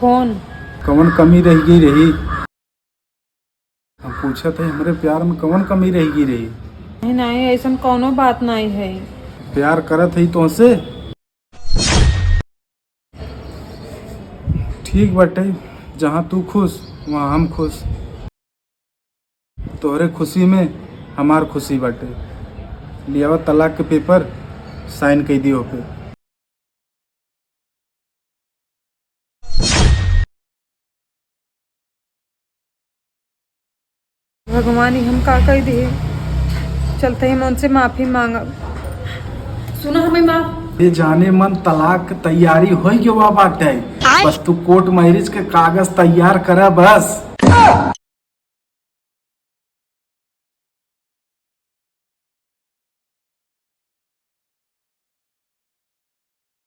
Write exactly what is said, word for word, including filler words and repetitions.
कौन? कौन कमी रह गई रही? हम पूछत है, हमरे प्यार में कौन कमी रह गई रही? नहीं, नहीं, ऐसन कौनो बात नहीं है। प्यार करत है तोहसे? ठीक बाटे, जहाँ तू खुश, वहाँ हम खुश। तोहरे खुशी में हमार खुशी बाटे। लियावा तलाक के पेपर, साइन कई दियो पे। भगवान, ई हम का कह दिए? चलते ही हम उनसे माफी मांगब। सुना हमें माफ। ये जाने मन तलाक के तैयारी हो गवा बाटे। बस तू कोर्ट मैरिज के कागज तैयार करा बस।